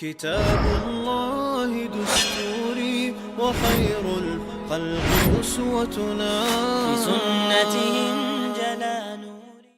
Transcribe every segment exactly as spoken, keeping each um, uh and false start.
كتاب الله دستوري وخير الخلق أسوتنا. بسنته انجلى نوري.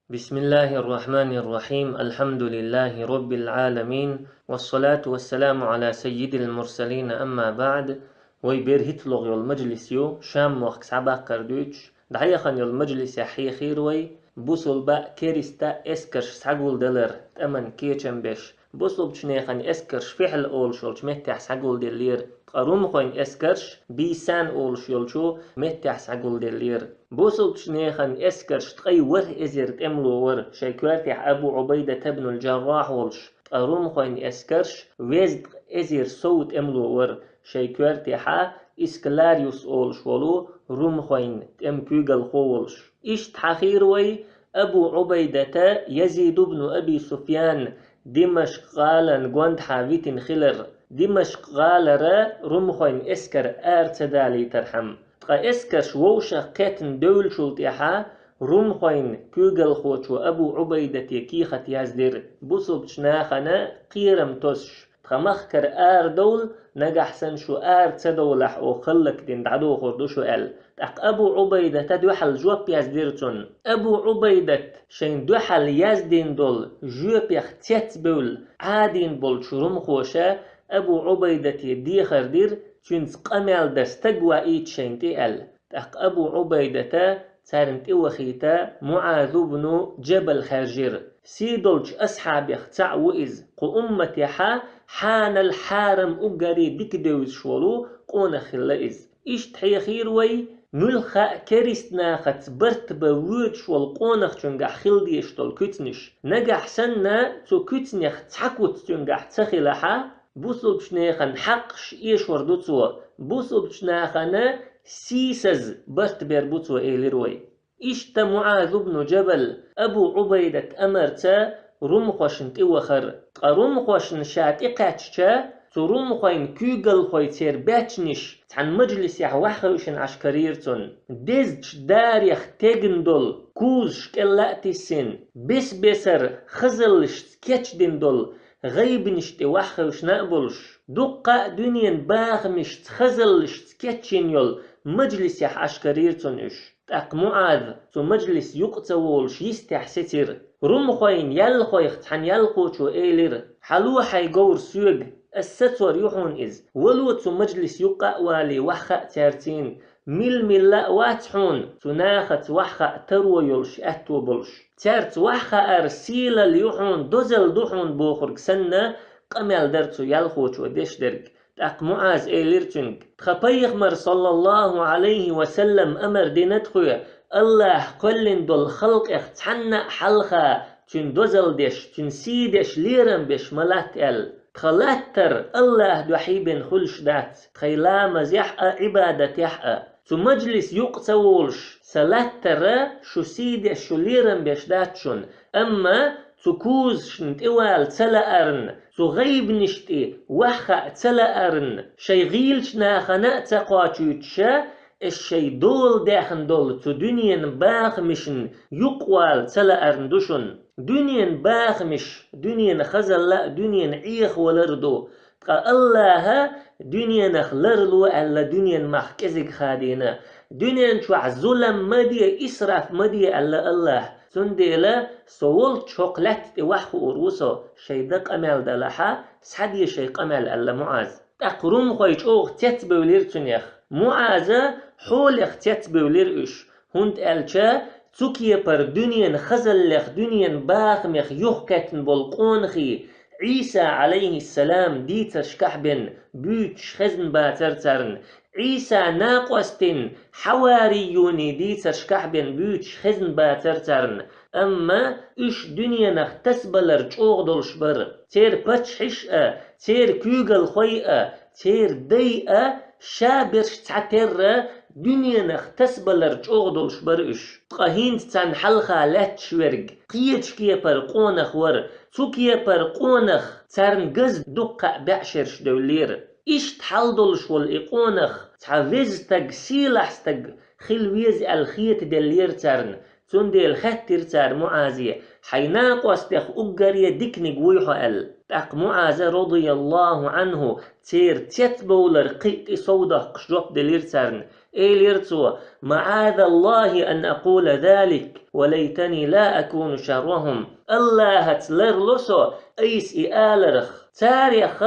بسم الله الرحمن الرحيم. الحمد لله رب العالمين. والصلاة والسلام على سيد المرسلين. أما بعد. Вай берхӀитта лоха йола мажлис ю, Шам мохк схьабаккхар дуьйцуш, дӀаяхана йолу мажлисехь хьехийра вай, бусулба а, кериста а эскарш схьагулделар, тӀаман кечам беш, бусулбачу нехан эскарш Фихьл олуш йолчу меттехь схьагулделлера, ткъа румхойн эскарш Бийсан олуш йолчу меттехь схьагулделлера. Бусулбачу нехан эскарш ткъе ворхӀ эзар тӀемало вара, шайн коьртехь Абу Ӏубайдат ибн аль-Джаррахь волуш, ткъа румхойн эскарш везткъа эзар сов тӀемало вара, шайн коьртехьа Исклариус олуш волу румхойн тӀеман куьйгалхо волуш. Иштта хьахийра вай Абу Ӏубайдата Язид ибн Аби Суфьян Димашкъ-гӀалан гондахьа витина хилар, Димашкъ-гӀалара румхойн эскар ара ца далийтархьама. Ткъа эскарш вовшах кхеттина девллачул тӀаьхьа румхойн куьйгалхочо Абу Ӏубайдате кехат яздира, бусулбачу нахана кхерам тосуш, тхан махкара арадовла, нагахь санна шу ара ца довлахь, оха хӀаллакдина дӀадохур ду шу аьлла. ТӀаккха Абу Ӏубайдата дуьхьал жоп яздира цунна. Абу Ӏубайдат шайн дуьхьал яздина долу жоьпех цецбевлла Ӏадийна болчу румхоша Абу Ӏубайдате дехар дира, цуьнца къамел дан стаг ваийта шайна тӀе аьлла. ТӀаккха Абу Ӏубайдата царна тӀевахийта МуӀаз ибн Джабал хаьржира. Сий долчу асхьабех цхьаъ ву иза. Кху умматехьа хьанал хьарам уггаре дика девзаш волу къонах хилла иза. Иштта хьехийра вай, муьлхха а керист нахаца барт бан воьдуш волу къонахчуьнгахь хила дезаш долу куьцнаш. Нагахь санна цу куьцнех цхьа куц цуьнгахь ца хилахьа, бусулбачу нехан хьакъаш эшор ду цо, бусулбачу нахана сийсаз барт бер бу цо, элира вай. Иштта МуӀаз ибн Джабал Абу Ӏубайдат амарца румхошна тӀевахара. Ткъа румхошна ша тӀекхаьчча, цу румхойн куьйгалхой церан баьччанаш цхьана мажлисехь ваьххевшина Ӏаш карийра цунна. Дезачу дарех тегна долу кузаш кӀелла а тиссина, бес-бесара хазаллашца кечдина долу гӀайбанаш тӀе ваьххевшина а болуш, дуккха а дуьненан бахамашца, хазаллашца кечйина йолу мажлисехь Ӏаш карийра цунна уьш. ТӀаккха МуӀаз, цу мажлис юкъа ца волуш, йистехь сецира. Румхойн ялхойх цхьана ялхочо элира: «Хьало хьайн говр соьга, ас сацор ю хьуна иза. Вало цу мажлис юккъа а валий, ваха хаьа цаьрцийна. Мила-милла а вац хьуна, цу нахаца ваха хаа таро йолуш, аьтто болуш. Цаьрца ваха хаар сийлалла ю хьуна, дозалла ду хьуна бохург санна, къамел дара цу ялхочо деш дерг». ТӀаккха МуӀаз элира цуьнга: «Тхан пайхамар, саллаллаху Ӏалайхи ва саллам, амар дина тхоьга, Аллаха кхоьллина долу халкъех цхьанна а хьалха цуьнан дозалла деш, цуьнан сий деш, лерам беш ма латта аьлла. Тхан латтар Аллаха дуьхьа бен хуьлуш дац, тхайн ламазехь а, Ӏибадатехь а. Цу мажлис юкъа ца волуш, сан латтара шу сий деш, шу лерам беш дац шуна. Амма цу кузашна тӀевала ца лаарна, цу гӀайбанаш тӀе ваха хаа ца лаарна, шайн гӀийлачу нахана а ца кхочуьйтуша, аш шайн дола даьхна долу цу дуьненан бахамашна юкъавала ца лаарна ду шуна. Дуьненан бахамаш, дуьненан хазалла а дуьненан Ӏехавалар ду. Ткъа Аллаха дуьненах ларло аьлла, дуьненан мах кӀезиг хадийна. Дуьнен чохь зулам ма де, исраф ма де аьлла Аллаха. Цундела со волчу хӀокху лаьтта тӀе ваха хуур ву со, шайн дан къамел далахьа, схьаде шайн къамел», — аьлла МуӀаз. ТӀаккха румхой чӀогӀа цецбевлира цуьнех. МуӀаза хьолех цецбевлира уьш, хӀунда аьлча цу кепара дуьненан хазаллех, дуьненан бахамех юхакхеттина болу къонахий, Ӏийса, Ӏалайхиссалам, дийцаршкахь бен буьйцуш хезна бацара царна. Ӏийса накъостийн, хьаварийюний дийцаршкахь бен буьйцуш хезна бацара царна. Амма уьш дуьненах тасабалар чӀогӀа долуш бара. Церан паччахьаш а, церан куьйгалхой а, церан дай а, ша берш цхьатерра дуьненах тасабалар чӀогӀа долуш бара уьш. Ткъа хӀинца царна хьалха лаьтташ верг кхечу кепара къонах вара. Цу кепара къонах царна газа дуккха а бӀешераш девллера. Иштта хьал долуш волу и къонах цхьа веза стаг, сийлахь стаг хила веза аьлла хетаделлера царна. Цундела хаьттира цара МуӀазе: «Хьайн накъостех уггаре диканиг вуй хьо?» — аьлла. ТӀаккха МуӀаза, радияллаху Ӏанху, церан цецбовлар кхин а тӀе совдоаккхаш жоп делира царна. Элира цо: «معاذ الله أن أقول ذلك، وليتني لا أكون شرهم». АллахӀаца ларло со айса и аларах. Царех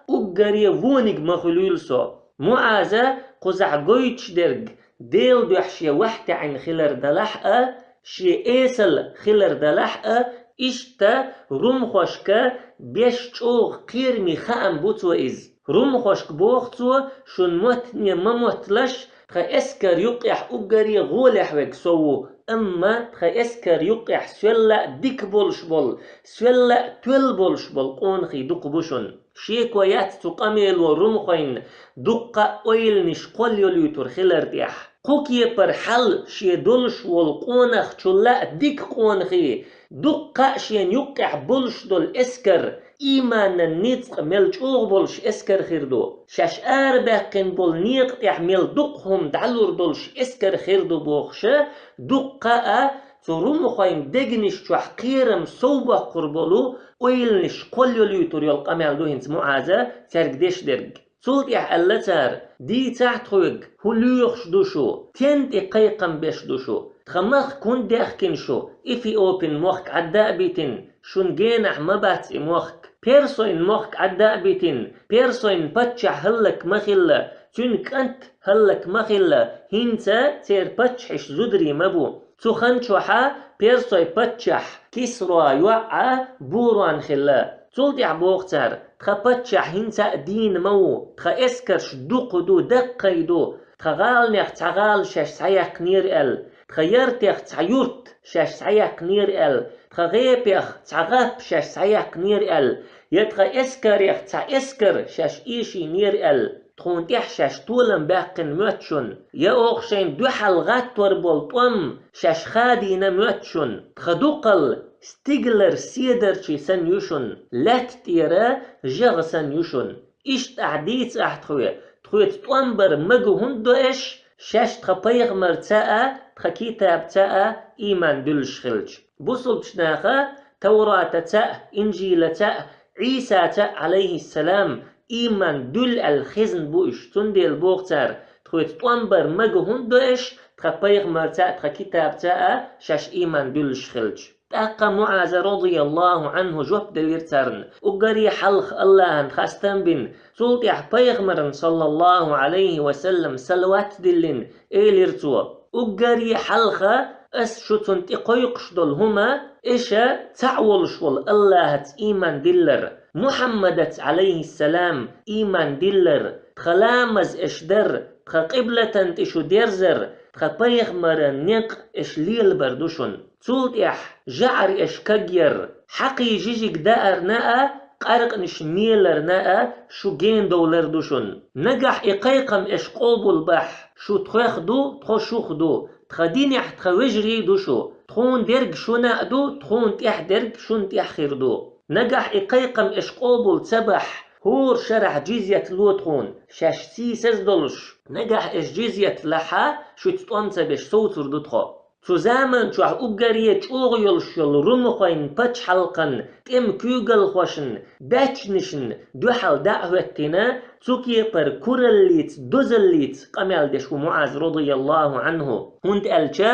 уггаре вониг ма хуьлийла со. МуӀаза кхузахь гойтуш дерг Делан дуьхьа шен ваьхьа таьӀина хилар далахь а, шен эсала хилар далахь а, иштта румхошка беш чӀогӀа кхераме хаам бу цо иза. Румхошка боху цо: «Шун моттане ма мотталаш, тхан эскар юккъехь уггаре гӀолехь верг со ву, амма тхан эскар юккъехь соьлла а дика болуш болу, соьлла а тоьлла болуш болу къонахий дукха бу шуна». Шеко яц цу къамело румхойн дуккха а ойланаш кхоллалуьйтур хилар тӀехь. Кху кепара хьал шен долуш волу къонахчул а дика къонахий, дуккха а шена юккъехь болуш долу эскар ийманан ницкъ мел чӀогӀа болуш эскар хир ду. Шаьш арабаьккхина болу некъа тӀехь мел дукха хӀума дӀалур долуш эскар хир ду бохуша, дуккха а цу румхойн дегнаш чохь кхерам совбоккхур болу ойланаш кхоллалуьйтур йолу къамел ду хӀинца МуӀаза цаьрга деш дерг. Цул тӀаьхьа аьлла цара: «Дийцахь тхоьга, хӀун лоьхуш ду шу? Стен тӀе кхайкхам беш ду шу? Тхан махка хӀунда даьхкина шу? Эфиопин мохк Ӏадда а битина, шун генахь ма бац и мохк. Персойн мохк Ӏадда а битина, персойн паччахь хӀаллак ма хилла, цуьнан кӀант хӀаллак ма хилла, хӀинца церан паччахьаш зударий ма бу». Цу хан чохьа персой паччахь Кисро йоӀ а Бурон хилла. Цул тӀаьхьа боху цара: «Тхан паччахь хӀинца а дийна ма ву, тхан эскарш дукха ду, даккхий ду, тхан гӀаланех цхьа гӀала шаьш схьаяьккхинера аьлла, тхан яртех цхьа юрт шаьш схьаяьккхинера аьлла, тхан гӀепех цхьа гӀап шаьш схьаяьккхинера аьлла, я тхан эскарех цхьа эскар шаьш эшийнера аьлла. Тхуна тӀехь шаьш толам баьккхина моьтту шуна, я оха шайна дуьхьал гӀаттор болу тӀом шаьш хадийна моьтту шуна. Тхан дукхалла стигалара седарчий санна ю шуна, лаьтта тӀера жагӀа санна ю шуна. Иштта ахь дийца ахь тхоьга, тхоьца тӀом бар мага хӀунда до аша, шаьш тхан пайхамарца а, тхан китабца а ийман дуьллуш хилча? Бусулбчу наха Тавратаца а, Инжилаца а, Ӏийсаца а, Ӏалайхиссалам, ийман дуьллу аьлла хезна бу уьш. Цундела боху цара: тхоьца тӀом бар мага хӀунда до аша, тхан пайхамарца а, тхан китабца а шаьш ийман дуьллуш хилча? ТӀаккха МуӀаза, радияллаху Ӏанху, жоп делира царна, уггаре хьалха АллахӀан хастам бина, цул тӀаьхьа пайхамарна, саллаллаху Ӏалайхи ва саллам, салават диллина, элира цо: «Уггаре хьалха ас шу цунна тӀе кхойкхуш долу хӀума, аша цхьаъ волуш волу АллахӀаца ийман диллар, Мухьаммадаца, Ӏалайхиссалам, ийман диллар, тхан ламаз аша дар, тхан къиблатан тӀе шу дерзар, тхан пайхамаран некъ аша лелабар ду шуна. Цул тӀаьхьа жӀар аша кагъяр, хьакхий жижиг даарна а, къаркъанаш меларна а шу гендовлар ду шуна. Нагахь и кхайкхам аша къобал бахь, шу тхох ду, тхо шух ду, тхан динехь тхан вежарий ду шу, тхуна дерг шуна а ду, тхуна тӀехь дерг шуна тӀехь хир ду. Нагахь и кхайкхам аша къобал ца бахь, хӀора шарахь жизъят ло тхуна, шаьш сийсаз долуш. Нагахь аша жизъят лахьа, шуьца тӀом ца беш совцур ду тхо». Цу заман чохь уггаре чӀогӀа йолуш йолу румхойн пачхьалкхан тӀеман куьйгалхошна, баьччанашна дуьхьал дӀа а хӀоьттина, цу кепара кураллица, дозаллица къамел деш ву МуӀаз, радияллаху Ӏанху. ХӀунда аьлча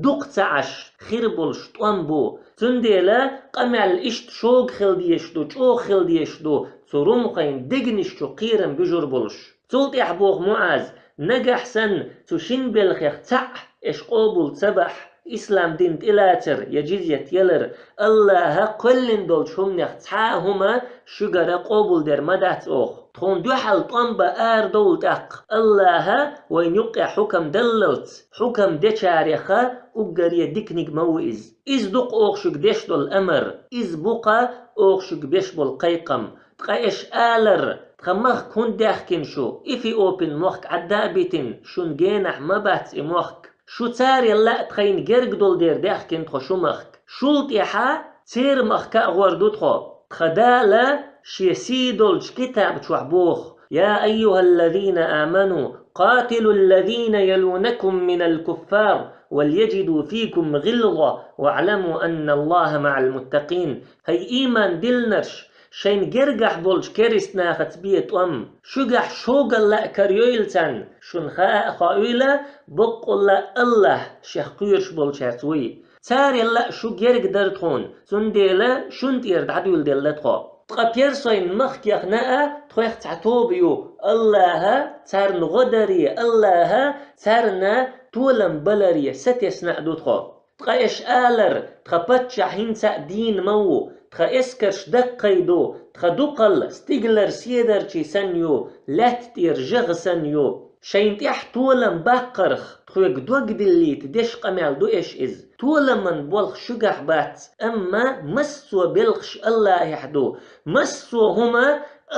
дукха ца Ӏаш хир болуш тӀом бу. Цундела къамел иштта шога хила дезаш ду, чӀогӀа хила дезаш ду, цу румхойн дегнаш чу кхерам буьжур болуш. Цул тӀаьхьа боху МуӀаз: «Нагахь санна цу шин белхех цхьаъ аша къобал ца бахь, ислам дин тӀелацар я жизъят ялар, АллахӀа кхоьллина долчу хӀуманех цхьа а хӀума шуьгара къобалдер ма дац оха. Тхуна дуьхьал тӀом бан арадовла тӀаккха, АллахӀа вайна юккъехь хьукам даллалц, хьукам дечареха уггаре диканиг ма ву иза. Иза ду-кх оха шуьга деш долу амар, иза бу-кх оха шуьга беш болу кхайкхам. Ткъа аша алар: „Тхан махка хӀунда даьхкина шу? Эфиопин мохк Ӏадда а битина, шун генахь ма бац и мохк. Шу царел лаьа тхайна герга долу дера даьхкина тхо шу махка. Шул тӀаьхьа церан махка а гӀор ду тхо“. Тхан Дала Шен сий долчу китаба чохь боху: «يا أيها الذين آمنوا قاتلوا الذين يلونكم من الكفار وليجدوا فيكم غلظة واعلموا أن الله مع المتقين». ХӀай ийман диллинарш, Шайн гергахь болчу керист нахаца бе тӀом, шуьгахь шогал лаьа карайойла царна, шуна хаа а хоуьйла, баккъалла а АллахӀ шех кхоьруш болчаьрца вуй. Царел а шу герга дара тхуна, цундела шуна тӀера дӀадуьйладелла тхо. Ткъа персойн махкех наа тхоьх цхьа тоба ю, АллахӀа царна гӀо даре, АллахӀа царна толам баларе сатесна а ду тхо. Ткъа эш алар: «Тхан паччахь хӀинца а дийна ма ву, тхан эскарш даккхий ду, тхан дукхалла стигалара седарчий санна ю, лаьтта тӀера жагӀа санна ю». Шайна тӀехь толам баккхарх тхоьга дог диллийта деш къамел ду эш иза. Толаман болх шуьгахь бац, амма массо а белхаш АллахӀехь ду, массо а хӀума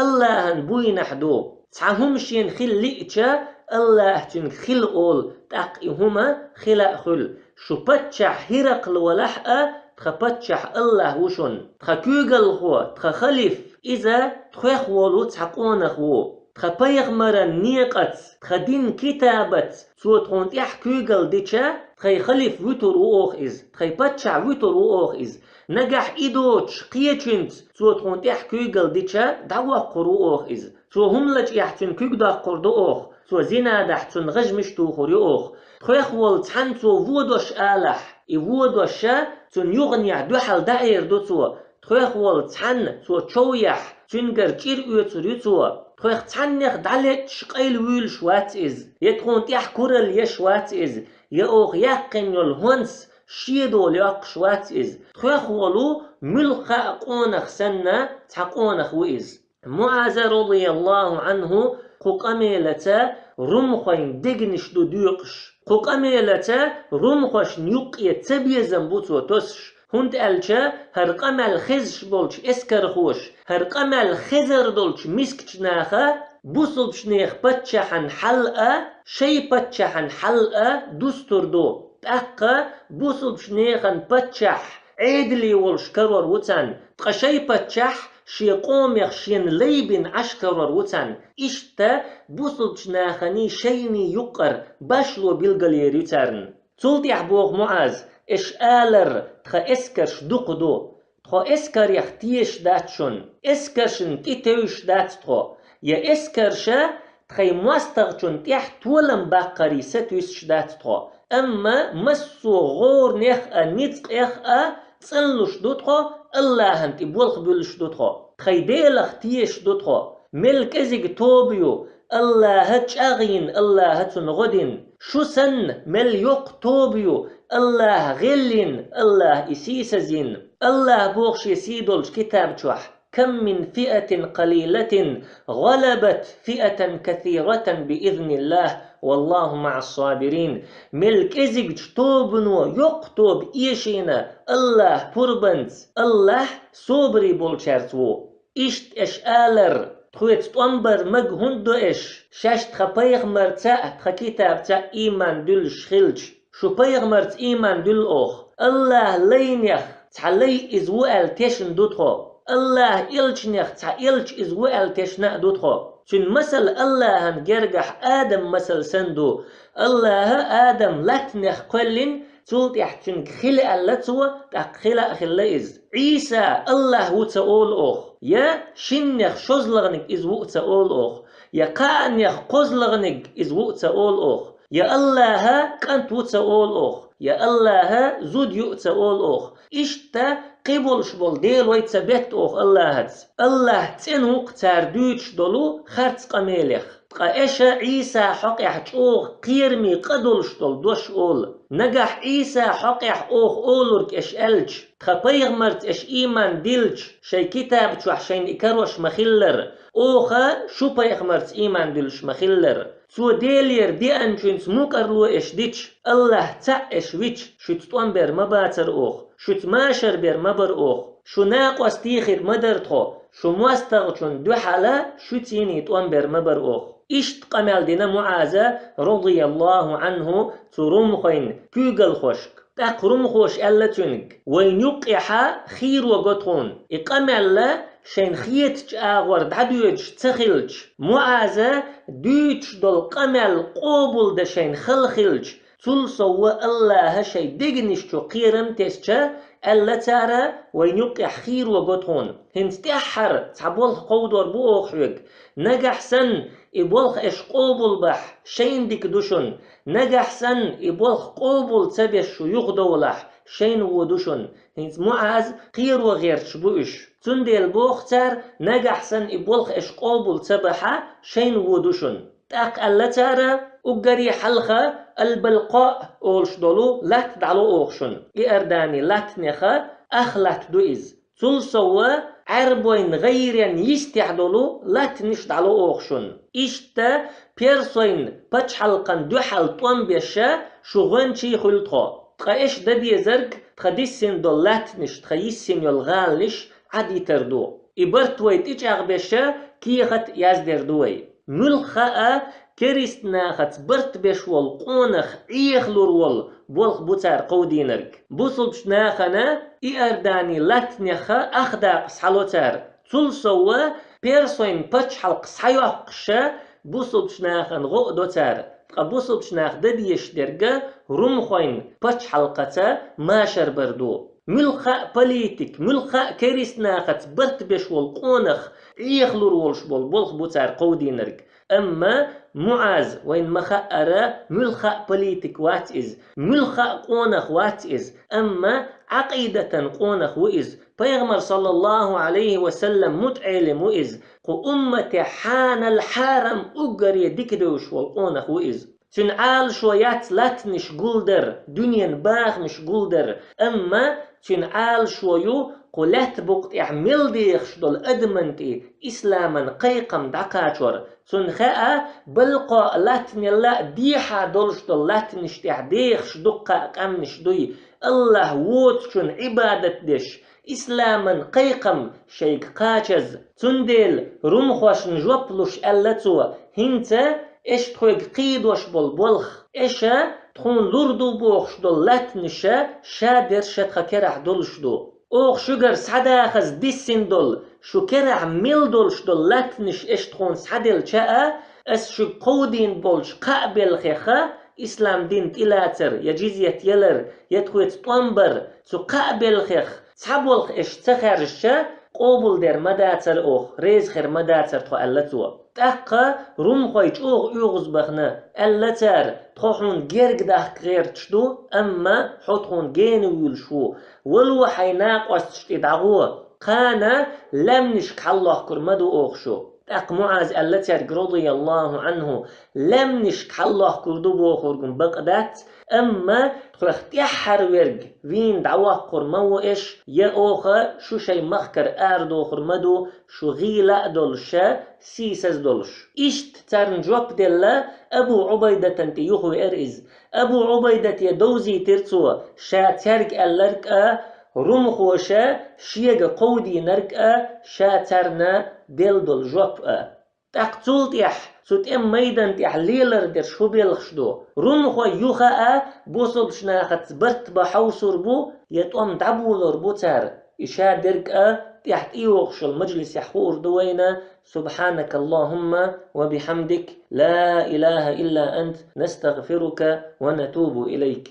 АллахӀан буйнахь ду. Цхьа хӀума шена хила лиъча, АллахӀа цуьнга хила олу, тӀаккха и хӀума хила а хуьлу. Шун паччахь ХӀиракъла валахь а, тхан паччахь АллахӀ ву шуна. Тхан куьйгалхо, тхан халиф, иза тхоьх волу цхьа къонах ву. Тхан пайхамаран некъаца, тхан дин китабаца цо тхуна тӀехь куьйгалла дича, тхайн халиф вуьтур ву оха иза, тхайн паччахь вуьтур ву оха иза. Нагахь и доцуш кхечуьнца цо тхуна тӀехь куьйгалла дича, дӀавоккхур ву оха иза. Цо хӀума лачкъехь цуьнан куьг доккхур ду оха, цо зина дахь цунна гӀажмиш тухур ю оха. Тхоьх волу цхьанна цо вон дош алахь, и вон дош цунна юханехь дуьхьал дӀаэр ду цо. Тхоьх волу цхьанна цо чов яхь, цуьнгара чӀир оьцур ю цо. Тхоьх цхьаннех дӀалеччаш къайла вуьйлуш вац иза, я тхуна тӀехь куралла еш вац иза, я оха яьккхина йолу хӀонс шен дола йоккхуш вац иза. Тхоьх волу муьлхха а къонах санна цхьа къонах ву иза. МуӀаза, радияллаху Ӏанху, кху къамелаца румхойн дегнаш ду доькъуш. Кху къамелаца румхошна юккъе цабезам бу цо тосуш, хӀунда аьлча хӀара къамел хезаш болчу эскархоша, хӀара къамел хезар долчу мискачу наха бусулбчу нехан паччахьан хьал а, шайн паччахьан хьал а дустур ду. ТӀаккха бусулбчу нехан паччахь Ӏедале волуш карор ву царна, ткъа шайн паччахь шен къомех шена лай бина Ӏаш карор ву царна. Иштта бусулбчу наханий шайний юккъара башло билгалъер ю царна. Цул тӀаьхьа боху МуӀаз: «Эш алар, тхан эскарш дукха ду. Тхо эскарех тешаш дац шуна, эскаршна тӀетевжаш дац тхо, я эскарша тхайн мостагӀчунна тӀехь толам баккхарий сатуьйсуш дац тхо. Амма массо а гӀоранех а, ницкъех а цӀанлуш ду тхо, АллахӀан тӀе болх буьллуш ду тхо. Тхайн Делах тешаш ду тхо. Мел кӀезиг тоба ю, АллахӀа чӀагӀйина, АллахӀа цунна гӀо дина. Шу санна мел йоккха тоба ю, АллахӀа гӀелйина, АллахӀа и сийсазйина. АллахӀа боху шен сий долчу китаб чохь: كم من فئة قليلة غلبت فئة كثيرة بإذن الله والله مع الصابرين. Мел кӀезигчу тобано йоккха тоба эшийна АллахӀа пурбанца, АллахӀ собаре болчаьрца ву». Иштта эш алар, тхоьца тӀом бар мага хӀунда до эш, шаьш тхан пайхамарца а, тхан китабца а ийман дуьллуш хилча? Шу пайхамарца ийман дуьллу оха. АллахӀан лайнех цхьа лай иза ву аьлла тешна ду тхо. АллахӀан элчанех цхьа элча иза ву аьлла тешна а ду тхо. Цуьнан масал АллахӀан гергахь Адаман масал санна ду. АллахӀа Адам латтанех кхоьллина, цул тӀаьхьа цуьнга хила аьлла цо, тӀаккха хила а хилла иза. Ӏийса АллахӀ ву ца олу оха, я шиннех шозлагӀниг иза ву а ца олу оха, я кхаанех кхозлагӀниг иза ву а ца олу оха, я АллахӀа кӀант ву ца олу оха, я АллахӀа зуда ю а ца олу оха. Иштта кхин болуш болу делой ца бетта оха АллахӀаца. АллахӀ цӀена ву-кх цара дуьйцуш долу харц къамелех. Ткъа эша Ӏийса хьокъехь чӀогӀа кхераме къа долуш долу дош олу. Нагахь Ӏийса хьокъехь оха олург эш аьлча, тхан пайхамарца эш ийман дилча, шайн китаба чохь шайна и карош ма-хиллара, оха шу пайхамарца ийман дуьллуш ма-хиллара. Цо Делера деанчуьнца мукӀарло эш дича, АллахӀ цхьаъ эш вича, шуьца тӀом бер ма бацара оха, шуьца машар бер ма бара оха, шу накъостий хир ма дара тхо, шу мостагӀчунна дуьхьала шуьцаний тӀом бер ма бара оха. Иштта къамел дина МуӀаза, радияллаху Ӏанху, цу румхойн куьйгалхошка. ТӀаккха румхоша аьлла цуьнга: «Вайна юккъехьа хийро го тхуна». И къамел шайна хетачу агӀор дӀадоьдуш ца хилча, МуӀаза дуьйцуш долу къамел къобалдан шайна хала хилча, цул сов АллахӀа шайн дегнаш чу кхерам тесча, аьлла цара, вайн юккъехь хийро го тхуна. ХӀинца тӀаьххьара цхьа болх кховдор бу оха хьоьга. Нагахь санна и болх аша къобалбахь, шайна дика ду шуна. Нагахь санна и болх къобал ца беш шу юхадовлахь, шайна вон ду шуна. ХӀинца МуӀаз кхеро гӀерташ бу уьш. Цундела боху цара, нагахь санна и болх аша къобал ца бахь, шайна вон ду шуна. ТӀаккха аьлла цара, уггаре хьалха Аль-Балкъаъ олуш долу латта дӀало оха шуна. Иордани латтанеха ах латта ду иза. Цул сов Ӏаьрбойн гӀайрен йистехь долу латтанаш дӀало оха шуна. Иштта Персойн пачхьалкхан дуьхьал тӀом беш шу гӀоьнчий хуьлу тхо. Ткъа аша дан дезарг тхан диссина долу латтанаш, тхан йиссина йолу гӀаланаш Ӏад йитар ду. И барт вай тӀечӀагӀбеш кехат яздер ду вай. Муьлхха а керист нахаца барт беш волу къонах Ӏехалур волу болх бу цара кховдийнарг. Бусулбчу нахана Иордани латтанеха ах дакъа схьало цара. Цул сов Персойн пачхьалкх схьайоккхуша бусулбчу нахана гӀо а до цара. Ткъа бусулбчу наха дан дезаш дерг румхойн пачхьалкхаца машар бар ду. Муьлхха а политик, муьлхха а керист нахаца барт беш волу къонах Ӏехалур волуш болу болх бу цара кховдийнарг. Амма МуӀаз вайн ма-хаъара, муьлхха а политик вац иза, муьлхха а къонах вац иза, амма Ӏакъидатан къонах ву иза. Пайхамар, саллаллаху Ӏалайхи ва саллам, мутаӀелим ву иза. Кху уммате хьанал хьарам уггаре дика девзаш волу къонах ву иза. Цуьнан Ӏалашо яц латтанаш гулдар, дуьненан бахамаш гулдар, амма цуьнан Ӏалашо ю кху лаьтта букъа тӀехь мел дехаш долу адаман тӀе исламан кхайкхам дӀакхачор. Цунна хаьа, Балкъаъ латтанелла а дехьа долуш долу латтанаш тӀехь дехаш дуккха а къаьмнаш дуй, АллахӀ воцучун Ӏибадат деш, исламан кхайкхам шайга кхачаза. Цундела румхошна жоп луш аьлла цо: «ХӀинца аша тхоьга кхийдош болу болх, аша тхуна лур ду бохуш долу латтанаш ша дерш тхан керахь долуш ду. Оха шуьгара схьадахаза диссина долу, шу керахь мел долуш долу латтанаш аша тхуна схьаделча а, аса шуьга кховдийна болчу кхаа белхеха, ислам дин тӀелацар, я джизйат ялар, я тхоьца тӀом бар, цу кхаа белхех цхьа болх аша ца хаьржича, къобалдер ма дацара оха, реза хир ма дацара тхо», — аьлла цо. ТӀаккха румхой чӀогӀа оьгӀазбахана, аьлла цара: «Тхо хьуна герга дахка гӀерташ ду, амма хьо тхуна гена вуьйлуш ву. Вало хьайн накъосташ тӀе дӀагӀо. Кхана лаьмнашка хьаллохкур ма ду оха шу». ТӀаккха МуӀаз аьлла цаьрга, радияллаху Ӏанху: «Лаьмнашка хьаллохкур ду бохургун бакъ дац, амма тхох тӀаьххьара верг вийна дӀавоккхур ма ву аша, я оха шу шайн махкара арадохур ма ду, шу гӀийла а долуша, сийсаз а долуш». Иштта царна жоп делла Абу Ӏубайдатан тӀе юхавеара иза. Абу Ӏубайдате довзийтира цо ша цаьрга аьлларг а, румхоша шега кховдийнарг а, ша царна делла долу жоп а. ТӀаккха цул тӀаьхьа цу тӀеман майдан тӀехь лелар дерш хӀун белхаш ду? Румхой юха а бусулбчу нахаца барт бан хьовсур бу, я тӀом дӀаболор бу цара? И ша дерг а тӀехь тӀейогӀуш йолу мажлисехь хуур ду вайна. سبحانك اللهم وبحمدك، لا إله إلا أنت، نستغفرك ونتوب إليك.